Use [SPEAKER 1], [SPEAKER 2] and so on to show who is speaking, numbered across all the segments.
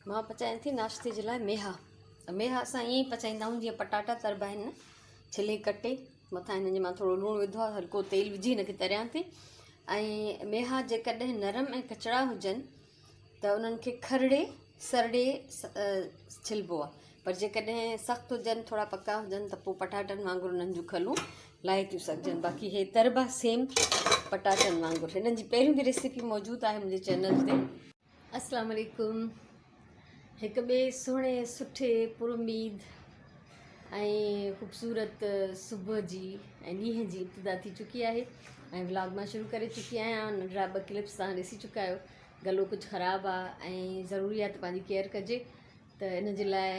[SPEAKER 1] مان پچايان ٿي ناشتي جي لاء ميها. ته ميها اسان ائين ئي پچائيندا آهيون جيئن پٽاٽا تربا آهن نه، ڇلي ڪٽي مٿان هن جي مان ٿورو لوڻ وڌو آهي، هلڪو تيل وجهي هن کي تريان ٿي. ۽ ميها جيڪڏهن نرم ۽ ڪچڙا هجن ته انهن کي کرڙي سرڙي ڇلبو آهي، پر جيڪڏهن سخت هجن ٿورا پڪا هجن ته پوء پٽاٽن وانگر انهن جون کلون لاهي ٿيون سگهجن. باقي هي تربا سيم پٽاٽن وانگر. هنن جي پهريون به ريسيپي موجود آهي منهنجي چينل تي. السلام عليڪم. هڪ ٻئي سهڻي سٺي پراميد ۽ خوبصورت صبح جي ۽ ڏينهن جي ابتدا ٿي چڪي آهي ۽ ولاگ مان شروع ڪري چڪي آهيان. ننڍڙا ٻه ڪلپس توهان ڏسي چڪا آهيو. گلو ڪجهه خراب آهي ۽ ضروري آهي ته پنهنجي ڪيئر ڪجي، ته ان جي لاء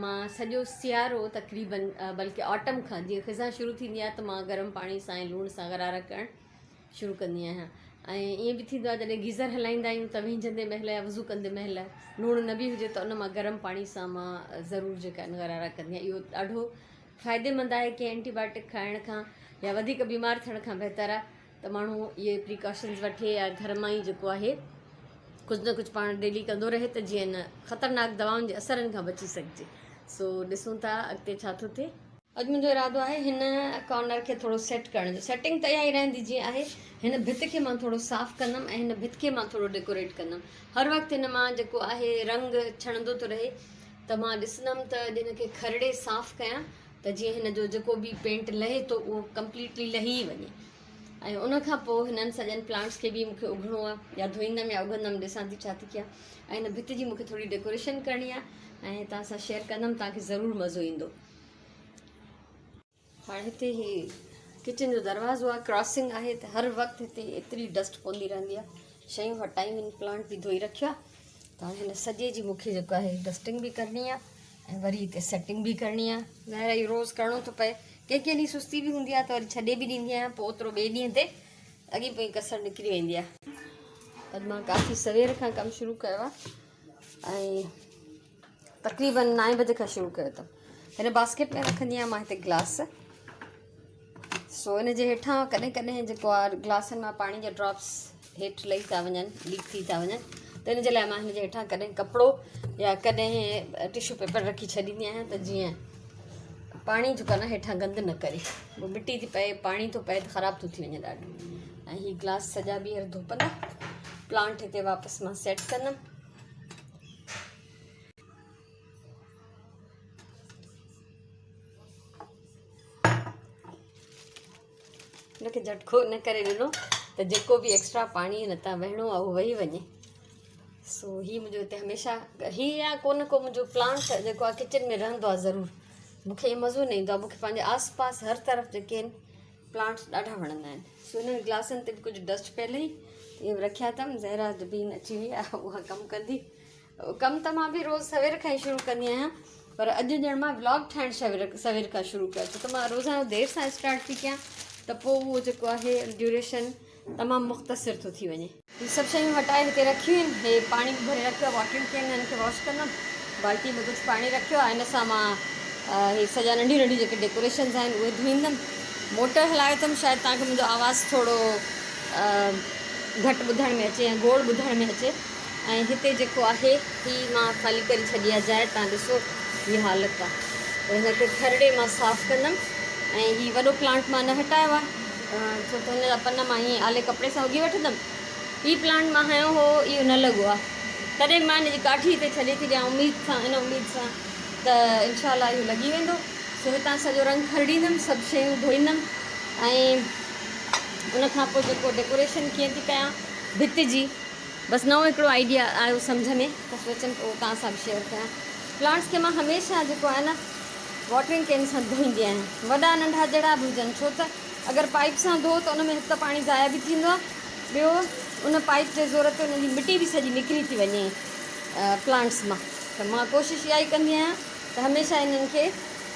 [SPEAKER 1] مان سڄو سيارو تقريبن بلڪه آٽم کان جيئن خزان شروع ٿيندي آهي ته مان گرم پاڻي سان ۽ لوڻ سان غرارا ڪرڻ شروع ڪندي آهيان. ۽ ائين به ٿيندو آهي جڏهن گيزر هلائيندا آهيون ته وهنجندي مهل يا وضو ڪندي مهل لوڻ نه به هجي ته ان مان گرم پاڻي سان مان ضرور جيڪا آهن غرارا ڪندي آهيان. اهو ڏاڍو فائديمند آهي، ڪنهن اينٽي بايوٽڪ کائڻ کان يا وڌيڪ بيمار ٿيڻ کان بهتر آهي ته ماڻهو اهي پريڪاشنز وٺي يا گهر مان ئي جيڪو آهي ڪجهه نه ڪجهه پاڻ ڊيلي ڪندو رهي ته جيئن ان خطرناڪ دوائن جي اثرن کان بچي سگهجي. سو ڏسون ٿا اڳتي ڇا ٿو ٿئي. اڄ منهنجو ارادو آهي هن ڪارنر کي ٿورو سيٽ ڪرڻ جو. سيٽنگ ته اها ئي رهندي جيئن آهي. هن ڀت کي مان ٿورو صاف ڪندم ۽ هن ڀت کي مان ٿورو ڊيڪوريٽ ڪندم. هر وقت هن مان جيڪو آهي رنگ ڇڻندو ٿو رهي ته مان ڏسندم ته اڄ هن کي کرڙي صاف ڪيان ته جيئن هن جو جيڪو به پينٽ لهي ٿو اهو ڪمپليٽلي لهي ئي وڃي. ۽ ان کان پوء هنن سڄن پلانٽس کي به مون کي اگهڻو آهي يا ڌوئيندم يا اگهندم ڏسان ٿي ڇا ٿي ڪيان. ۽ هن ڀت جي مون کي ٿوري ڊيڪوريشن ڪرڻي آهي ۽ توهان سان شيئر ڪندم، توهان کي ضرور مزو ايندو. هاڻي هتي هي ڪچن جو دروازو آهي، ڪراسنگ آهي ته هر وقت هتي ايتري ڊسٽ پوندي رهندي آهي. شيون هٽايون آهن، پلانٽ به ڌوئي رکيو آهي ته هاڻي هن سڄي جي مون کي جيڪو آهي ڊسٽنگ به ڪرڻي آهي ۽ وري هتي سيٽنگ به ڪرڻي آهي. ظاهر آهي اهو روز ڪرڻو ٿو پئي. ڪنهن ڪنهن ڏينهن سستي به هوندي آهي ته وري ڇڏي به ڏيندي آهيان، پوء اوترو ٻئي ڏينهن تي اڳي پوئين ڪسر نڪري ويندي آهي. اڄ مان ڪافي سوير کان ڪم شروع ڪيو آهي ۽ تقريبن نائين بجي کان شروع ڪيو اٿم. هن باسڪيٽ ۾ رکندي آهيان مان هتي گلاس، سو ان جي هيٺان ڪڏهن ڪڏهن جيڪو آهي گلاسن مان پاڻي جا ڊراپس هيٺ لهي ٿا وڃن، ليڪ ٿي ٿا وڃن، ته ان جي لاء مان هن جي هيٺان ڪڏهن ڪپڙو يا ڪڏهن ٽشو پيپر رکي ڇڏيندي آهيان ته جيئن پاڻي جيڪو آهي نه هيٺان گند نه ڪري. پوء مٽي ٿي پئي، پاڻي ٿو پئي ته خراب ٿو ٿي وڃي ڏاڍو. ۽ هي گلاس سڄا ٻيهر ڌوپندا، پلانٽ هتي واپس مان سيٽ ڪندم. هن کي جهٽڪو ان ڪري ڏنو ته جيڪو به ايڪسٽرا پاڻي هن تان وهڻو آهي اهو وهي وڃي. سو هي منهنجو هتي هميشه هي يا ڪو نه ڪو منهنجو پلانٽ جيڪو آهي ڪچن ۾ رهندو آهي ضرور. مون کي مزو نه ايندو آهي، مون کي پنهنجي آس پاس هر طرف جيڪي آهن پلانٽس ڏاڍا وڻندا آهن. سو هنن گلاسن تي به ڪجهه ڊسٽ پيل هئي، اهي به رکيا اٿم. زهرا جبين اچي وئي آهي، اها ڪم ڪندي. ڪم ته مان به روز سوير کان ئي شروع ڪندي آهيان، پر اڄ ڄڻ مان ولاگ ٺاهڻ سوير کان شروع ڪيو، ڇو ته مان روزانو دير سان اسٽارٽ ٿي ڪيان ته پوء اهو جيڪو آهي ڊيوريشن تمام مختصر ٿو ٿي وڃي. هي سڀ شيون هٽائي هتي رکيون آهن. هي پاڻي به ڀري رکيو آهي واٽرنگ ڪين هن کي واش ڪندم. بالٽي ۾ ڪجهه پاڻي رکيو آهي، ان سان مان هي سڄا ننڍيون ننڍيون جيڪي ڊيڪوريشنز آهن اهي ڌوئيندم. موٽر هلايو اٿم، شايد توهان کي منهنجو آواز ٿورو گهٽ ٻڌڻ ۾ اچي يا گوڙ ٻڌڻ ۾ اچي. ۽ هتي جيڪو آهي هي مان خالي ڪري ڇڏي آهي جاء، توهان ڏسو هي حالت آهي ته هن کي کرڙي مان صاف ڪندم. ۽ هي وڏو پلانٽ مان نه هٽايو آهي ڇو ته هن جا پن مان ائين آلي ڪپڙي سان اگهي وٺندم. هي پلانٽ مان هنيو هو اهو نه لڳو آهي، تڏهن به مان هن جي ڪاٺي هتي ڇڏي ٿي ڏيان اميد سان، ان اميد سان ته انشاء الله اهو لڳي ويندو. سو هتان سڄو رنگ کرڙيندم، سڀ شيون ڌوئيندم ۽ ان کان پوء جيڪو ڊيڪوريشن ڪيئن ٿي ڪيان ڀت جي، بس نئون هڪڙو آئيڊيا آيو سمجهه ۾ ته سوچيم ته اهو توهان سان به شيئر ڪيان. پلانٽس کي مان هميشه جيڪو آهي نه واٽرنگ ڪين سان ڌوئيندي آهيان، وڏا ننڍا جهڙا به هجن، ڇو ته اگر پائيپ سان ڌو ته ان ۾ هڪ ته پاڻي ضايع به ٿيندو آهي، ٻيو ان پائيپ جي زور تي ان جي مٽي به سڄي نڪري ٿي وڃي پلانٽس مان. ته مان ڪوشش اها ئي ڪندي آهيان ته هميشه انهن کي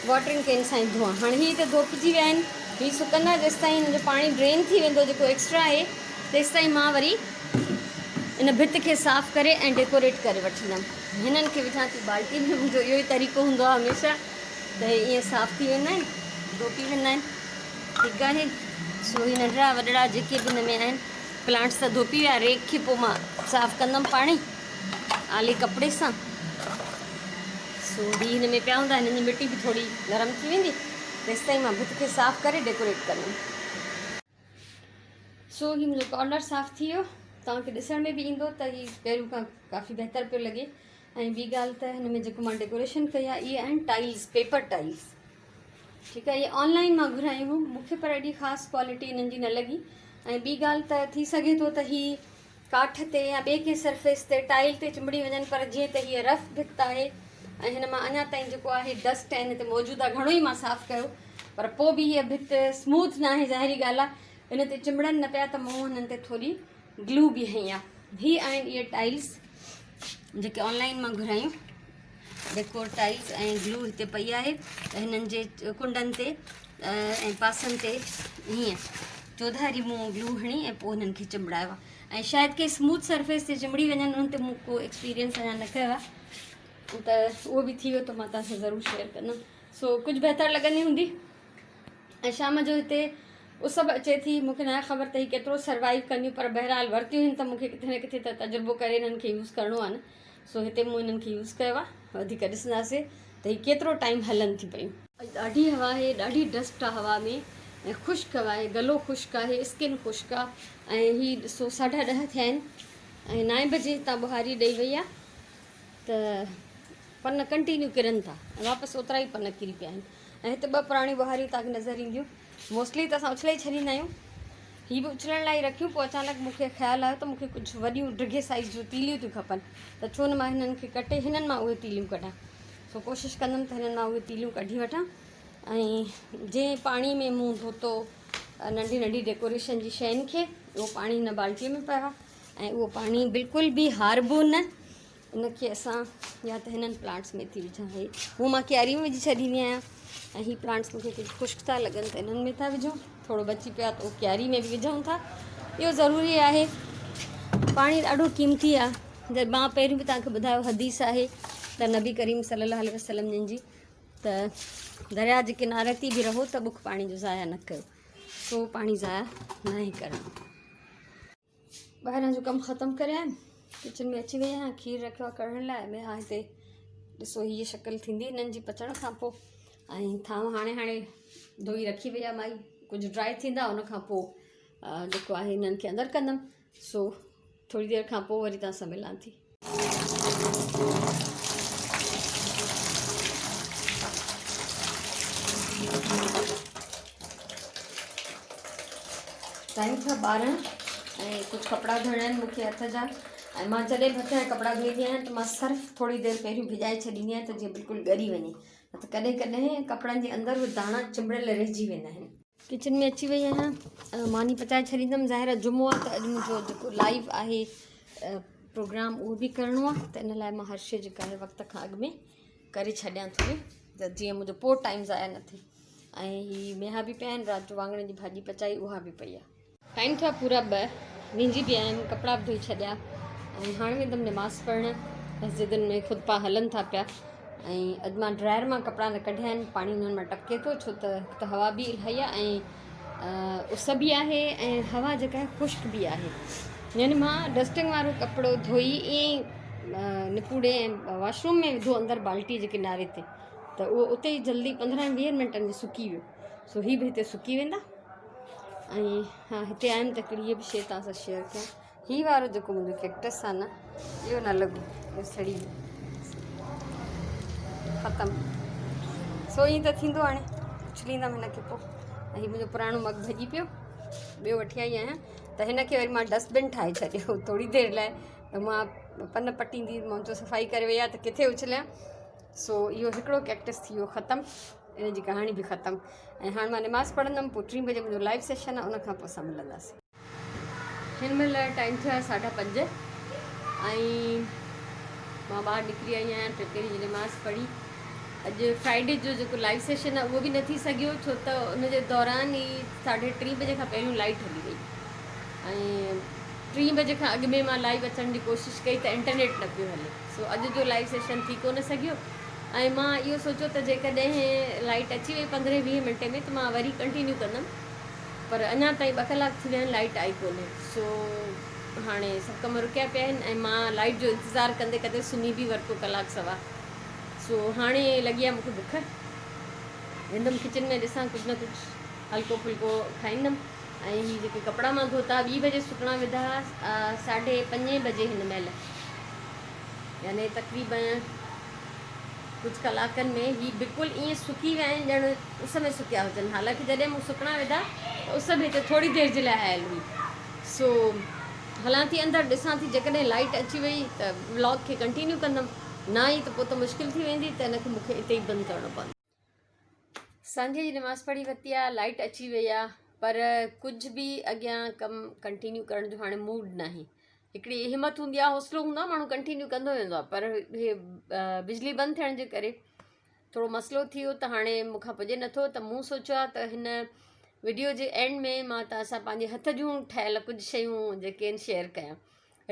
[SPEAKER 1] واٽرنگ ڪين سان ئي ڌوئان. هاڻي هي ته ڌوپجي ويا آهن، هي سڪندا جيستائين هن جو پاڻي ڊرين ٿي ويندو جيڪو ايڪسٽرا آهي، تيستائين مان وري ان ڀت کي صاف ڪري ۽ ڊيڪوريٽ ڪري وٺندم. هنن کي وجهان ٿي بالٽي ۾، منهنجو اهو ئي طريقو هوندو آهي هميشه ته هي ائين صاف ٿي ويندا آهن، ڌوپي ويندا آهن. ٺيڪ آهي، سو هي ننڍڙا وڏڙا جيڪي به هن ۾ آهن پلانٽس ته ڌوپي ويا، ريڪ کي پوء مان صاف ڪندم پاڻي آلي ڪپڙي سان. سو هي هن ۾ پيا هوندا هنن جي مٽي به ٿوري نرم ٿي ويندي تيستائين مان ڀت کي صاف ڪري ڊيڪوريٽ ڪندم. سو هي منهنجو ڪارنر صاف ٿي ويو توهان کي ڏسڻ ۾ به ايندو ته هي پهريون کان ڪافي بهتر پيو لڳي ۽ ٻي ڳالهه ته هن ۾ جيڪو مان ڊيڪوريشن ڪئي آهي اهي آهن ٽائلز پيپر ٽائلز ٺيڪ آهي اهي آن لائن مان گهرايون هيون مون کي پر ايڏي خاص ڪوالٽي انهن جي نه لڳي ۽ ٻي ڳالهه ته ٿي سگهي ٿو ته هي ڪاٺ تي يا ٻئي ڪنهن سرفيس تي ٽائل تي چنبڙي وڃن پر جيئن ته هيء رف ڀت آهي ۽ هن مان اڃا تائين جيڪو آهي ڊسٽ هن تي موجود آهي گهڻو ئي مان صاف ڪيو پر پوء به هيء ڀت سموٿ ناهي ظاهري ڳالهه آهي ان تي چنبڙن نه پيا ته مون هنن تي ٿوري گلو به هنئي آهي هي آهن اهي ٽائلس جيڪي آن لائن مان گهرايون ڊيڪور ٽائلس ۽ گلو هتي پئي آهي ته هنن جي ڪنڊن تي ۽ پاسن تي هيئن چوڌاري مون گلو هڻي ۽ پوء هنن کي چنبڙايو آهي ۽ شايد ڪي سموٿ سرفيس تي چنبڙي وڃن انهن تي مون ڪو ايڪسپيرينس اڃا نه ڪيو آهي ته اهو به ٿي ويو ته مان توهان سان ضرور شيئر ڪندم سو ڪجهه بهتر لڳندي هوندي ۽ شام جو هتي اس به اچي ٿي مون کي ناهي خبر ته هي ڪيترو سروائيو ڪنديون پر بهرحال ورتيون آهن ته مون کي ڪٿي نه ڪٿي ته تجربو ڪري انهن کي يوز ڪرڻو آهي نه سو هتي مون انهن کي يوز ڪيو آهي وڌيڪ ڏسنداسي ته هي ڪيترو ٽائيم هلن ٿيون پيون. اڄ ڏاڍي هوا آهي ڏاڍي ڊسٽ آهي هوا ۾ ۽ خشڪ هوا آهي گلو خشڪ آهي اسڪن خشڪ آهي ۽ هي ڏسو ساڍا ڏهه ٿيا آهن ۽ نائين بجي هتان ٻهاري ڏئي وئي آهي ته پن ڪنٽينيو ڪرن ٿا ۽ واپس اوترا ئي پن ڪري پيا آهن ۽ هت ٻه پراڻيون ٻهاريون توهان کي نظر اينديون. موسٽلي ته اسان اڇلائي ڇڏيندا آهيون. هي به اڇلڻ لاء ئي رکيون پوء اچانڪ مون کي خيال آيو ته مون کي ڪجهه وڏيون ڊگهي سائيز جون تيليون ٿيون کپن ته ڇو نه مان هنن کي ڪٽي هنن مان اهي تيليون ڪڍان. سو ڪوشش ڪندم ته هنن مان اهي تيليون ڪڍي وٺان ۽ جنهن پاڻي ۾ مون ڌوتو ننڍي ننڍي ڊيڪوريشن جي شين کي اهو پاڻي هن بالٽيء ۾ پيو آهي ۽ اهو پاڻي بلڪل به هاربو نه. ان کي اسان يا ته هنن پلانٽس ۾ ٿي وجهان هي هو مان ڪياري ۾ وجهي ڇڏيندي آهيان ۽ هي پلانٽس مونکي ڪجهه خشڪ ٿا لڳن ته انهن ۾ ٿا وجهون ٿورو بچي پيا ته ڪياري ۾ به وجهون ٿا اهو ضروري آهي پاڻي ڏاڍو قيمتي آهي جڏهن مان پهريون به توهان کي ٻڌايو حديث آهي ته نبي ڪريم صلي الله عليه وسلم جن جي ته دريا جي ڪناري تي به رهو ته بک پاڻي جو ضايع نه ڪيو سو پاڻي ضايع ناهي ڪرڻو ٻاهران جو ڪم ختم ڪري آيم ڪچن ۾ اچي وئي آهيان کير رکيو آهي ڪڙهڻ لاء ۾ ها هتي ڏسو هيء شڪل ٿيندي هنن جي پچڻ کان پوء ۽ ٿانو هاڻي هاڻي ڌوئي رکي وئي آهي مائي ڪجهه ڊرائي ٿيندا ان کان پوء جيڪو آهي هنن کي اندر ڪندم سو ٿوري دير کان پوء وري توهان سان ملان ٿي. ٽائيم ٿيو 12 ۽ ڪجهه ڪپڙا ڌوئڻا آهن مونکي هٿ جا ۽ مان جڏهن به هٿ جا ڪپڙا ڌوئيندي آهيان ته مان سرف ٿوري دير پهريون ڀڄائي ڇڏيندي آهيان ته جيئن بلڪل ڳري وڃي نه ته ڪڏهن ڪڏهن ڪپڙن جي اندر به داڻا چنبڙيل رهجي ويندا آهن. ڪچن ۾ اچي وئي آهيان ماني پچائي ڇڏيندم ظاهر آهي جمعو آهي ته اڄ منهنجو جيڪو لائيو آهي پروگرام اهو به ڪرڻو آهي ته ان لاء مان هر شي جيڪا آهي وقت کان اڳ ۾ ڪري ڇڏيان ٿوري ته جيئن منهنجو پوء ٽائيم ضايع نه ٿئي ۽ هي ميها به پيا آهن رات جو واڱڻن جي ڀاڄي پچائي اها به پئي آهي. ٽائيم ٿيو آهي پورا ٻه وينجهي به آيم ڪپڙا به ڌوئي ڇڏيا ۽ هاڻي ويندم نماز پڙهڻ مسجدن ۾ خطبا هلن ٿا پيا ۽ اڄ مان ڊرائر مان ڪپڙا نه ڪڍيا آهن پاڻي انهن مان ٽپڪي ٿو ڇو ته هڪ ته هوا به الاهي آهي ۽ اس به آهي ۽ هوا جيڪا آهي خشڪ به آهي يعني مان ڊسٽنگ وارو ڪپڙو ڌوئي ائين ئي نپوڙي ۽ واش روم ۾ وڌو اندر بالٽي جي ڪناري تي ته اهو اتي ئي جلدي 15 20 منٽن ۾ سڪي ويو سو هي به هتي سڪي ويندا ۽ ها هتي آيم ته هڪڙي هيء به شيء توهان سان شيئر ڪيان هي وارو جيڪو منهنجو ڪيڪٽس آهي نه اهو نه لڳو اهو سڙي ويو ختم سو ائين ته ٿيندو هاڻي اڇليندم هن کي پوء ۽ هي منهنجو پراڻو مگ ڀڄي پيو ٻيو وٺي آئي آهيان ته هن کي وري مان ڊسٽ بن ٺاهي ڇڏيو ٿوري دير لاء ته مان پن پٽيندي منهنجو صفائي ڪري وئي آهي ته ڪٿي اڇليان سو اهو هڪڙو ڪيڪٽس ٿي ويو ختم ان جي ڪهاڻي به ختم ۽ هاڻ مان نماز پڙهندم پوء ٽين بجي منهنجو لائيو سيشن آهي ان کان پوء اسان ملنداسين. هن مهل ٽائيم ٿيو آهي 5:30 ۽ مان ٻاهر نڪري آئي آهيان ٽي جي نماز پڙهي اڄ فرائيڊي جو جيڪو لائيو سيشن آهي اهو به نه ٿي سگهيو ڇو ته ان جي دوران ئي 3:30 بجي کان پهريون لائيٽ هلي وئي ۽ ٽين بجي کان اڳ ۾ مان لائيو اچڻ جي ڪوشش ڪئي ته انٽرنيٽ نه پيو هلي سو اڄ جو لائيو سيشن ٿي ڪونه سگهيو ۽ مان اهو سوچيو ته جيڪڏهن لائيٽ اچي وئي پندرهين ويهين منٽي ۾ ته مان وري ڪنٽينيو ڪندم پر اڃا تائين ٻه ڪلاڪ ٿي ويا آهن لائيٽ آئي ڪونهي سو هاڻي سڀ ڪم رڪيا پيا آهن ۽ مان لائيٽ جو انتظار ڪندي ڪندي سمهي به ورتو ڪلاڪ سوا سو هاڻي لڳي آ مونکي بک. ويندم ڪچن ۾ ڏسان ڪجهه نه ڪجهه هلڪو ڦلڪو کائيندم. ۽ هي جيڪي ڪپڙا مان ڌوتا ٻي بجي سڪڻا وڌا ساڍي پنجين بجي هن مهل يعني تقريبا ڪجهه ڪلاڪن ۾ هي بلڪل ائين سڪي ويا آهن ڄڻ اس ۾ سڪيا هجن حالانڪه جڏهن مون سڪڻا وڌا ته اس به هتي ٿوري دير جي لاء آيل هئي سو هلان ٿي اندر ڏسان ٿي جيڪڏهن لائٽ اچي وئي ته ولاگ کي ڪنٽينيو ڪندم نه آئي ته پوء ته مشڪل ٿي ويندي ته ان کي مون کي اتي ئي بند ڪرڻو پوندو. سانجهي جي نماز پڙهي ورتي آ لائٽ اچي وئي آ پر ڪجهه به اڳيان ڪم ڪنٽينيو ڪرڻ جو هاڻي موڊ ناهي هڪڙي همت هوندي آهي حوصلو هوندو آهي ماڻهو ڪنٽينيو ڪندو ويندو آهي پر هي بجلي بند ٿيڻ جي ڪري ٿورو مسئلو ٿي ويو ته هاڻي مون کان پڄي نٿو ته مون سوچيو آهي ته هن وڊيو جي اينڊ ۾ مان توهان سان پنهنجي هٿ جون ٺهيل ڪجهه شيون جيڪي آهن شيئر ڪيان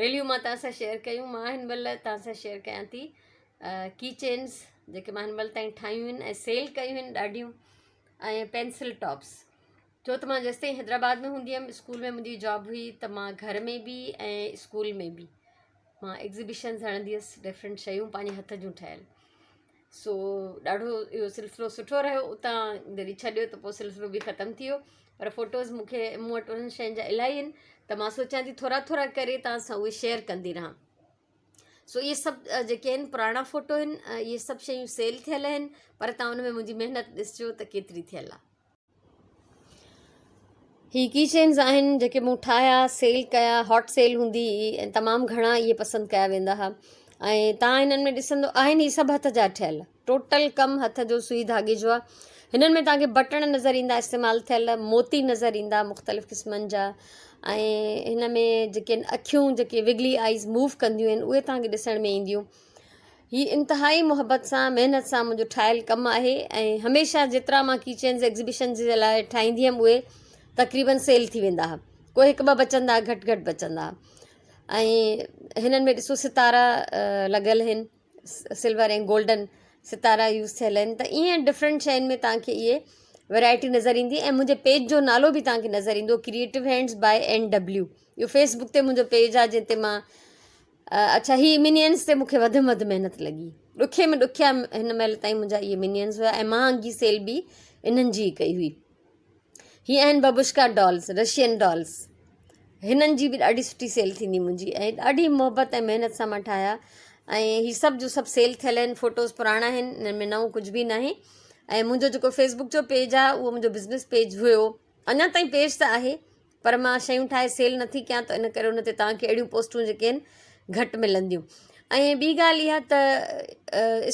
[SPEAKER 1] ريليون مان توهان سان شيئر ڪيون مان هن مهل توهان سان شيئر ڪيان ٿي ڪي چينز جيڪي مان هن مهل تائين ٺاهيون آهن ۽ سيل ڪيون آهن ڏاڍيون ۽ پينسل ٽاپس ڇو ته مان جيستائين حيدرآباد ۾ هوندي هيم اسڪول ۾ منهنجي جاب هئي ته مان گهر ۾ به ۽ اسڪول ۾ به مان ايگزيبيشنز هڻندي هيس ڊفرنٽ شيون پنهنجي هٿ جون ٺهيل سو ڏاڍو اهو سلسلو سٺو رهيو اتان جڏهن ڇڏيو ته پوء سلسلو به ختم ٿي ويو پر فوٽوز مون کي مون وٽ انهن شين جا الاهي آهن ته مان سوچان ٿي ٿورا ٿورا ڪري توهان سان اهي شيئر ڪندي رهان سو اهي سڀ جيڪي آهن پراڻا فوٽو آهن اهي سڀ شيون سيل ٿيل آهن پر توهان ان ۾ منهنجي محنت ڏسجو ته ڪيتري ٿيل آهي. هي ڪي چينز آهن جيڪي مون ٺاهيا سيل ڪيا هاٽ سيل هوندي هئي ۽ تمام گهڻا اهي پسند ڪيا ويندا هئا ۽ توهان هنن ۾ ڏسندو آهن هي سڀ هٿ جا ٺهيل ٽوٽل ڪم هٿ جو سوئي ڌاڳي جو آهي هنن ۾ توهان کي بٽڻ نظر ايندا استعمال ٿيل موتي نظر ايندا مختلف قسمن جا ۽ هن ۾ جيڪي اکيون جيڪي وگلي آئيز موو ڪنديون آهن اهي توهان کي ڏسڻ ۾ اينديون هي انتهائي محبت سان محنت سان منهنجو ٺاهيل ڪم آهي ۽ هميشه جيترا مان ڪي چينز ايگزيبيشن جي لاء ٺاهيندي هيم اهي تقريبن سيل ٿي ويندا هئا ڪو هڪ ٻه بچندا هئا گهٽ گهٽ بچندا هئا ۽ هنن ۾ ڏسو ستارا لڳل آهن سلور ۽ گولڊن ستارا يوز ٿيل آهن ته ائين ڊفرنٽ شين ۾ توهان کي اهي ورائٽي نظر ايندي ۽ منهنجي پيج جو نالو به توهان کي نظر ايندو creative hands by N W اهو فيس بڪ تي منهنجو پيج آهي جنهن تي مان اڇا هي منينز تي مونکي وڌ ۾ وڌ محنت لڳي ڏکي ۾ ڏکيا هن مهل تائين منهنجا اهي منينز هيا ۽ مهانگي سيل به انهن جي ئي ڪئي هئي هي آهن ببوشڪا ڊالز رشين ڊالز هنن جي به ڏاڍي سٺي سيل ٿيندي منهنجي ۽ ڏاڍي محبت ۽ محنت سان مان ٺاهيا ۽ هي سڀ جو سڀ سيل ٿيل آهن فوٽوز پراڻا آهن انهن ۾ نئون ڪجهه به ناهي ۽ منهنجو جيڪو فيسبڪ جو پيج آهي اهو منهنجو بزنس پيج هيو اڃا تائين پيج ته آهي پر مان شيون ٺاهي سيل نٿي ڪيان ته ان ڪري ان تي توهان کي اهڙيون پوسٽون جيڪي آهن گهٽ ملنديون ۽ ٻي ڳالهه اها ته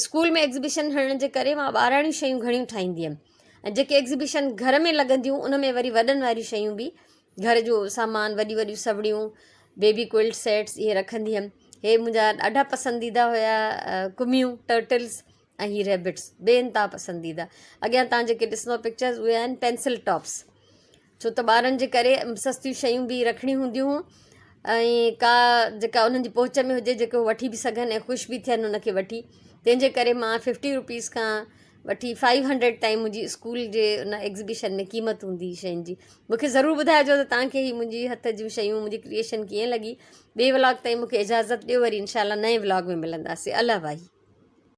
[SPEAKER 1] اسڪول ۾ ايگزيبيشن هڻڻ جي ڪري مان ٻاراڻيون شيون گهڻيون ٺاهيندي هيم ۽ جيڪي ايگزيبيشن گهر ۾ لڳنديون ان ۾ وري وڏن واريون شيون به گهر جو سامان وڏيون وڏيون سوڙيون بيبي ڪوئلٽ سيٽس اهي رکندي هيم هي منهنجا ڏاڍا پسنديده هيا ڪميون ٽرٽلس ۽ هي ريبٽس بي انتها پسنديده اڳيان تان جيڪي ڏسندو پڪچرز اهي آهن پينسل ٽاپس ڇو ته ٻارن جي ڪري سستيون شيون به رکڻيون هونديون هون ۽ ڪا جيڪا انهن جي پهچ ۾ هجي جيڪو وٺي به سگهن ۽ خوش به ٿين ان کي وٺي تنهن جي ڪري مان ففٽي روپيز کان وٺي فائيو هنڊريڊ تائين منهنجي اسڪول جي ان ايگزيبيشن ۾ قيمت هوندي هئي شين جي مونکي ضرور ٻڌائجو ته توهان کي هي منهنجي هٿ جون شيون منهنجي ڪريئيشن ڪيئن لڳي ٻي ولاگ تائين مونکي اجازت ڏيو وري انشاء الله نئين ولاگ ۾ ملنداسي الله واهي.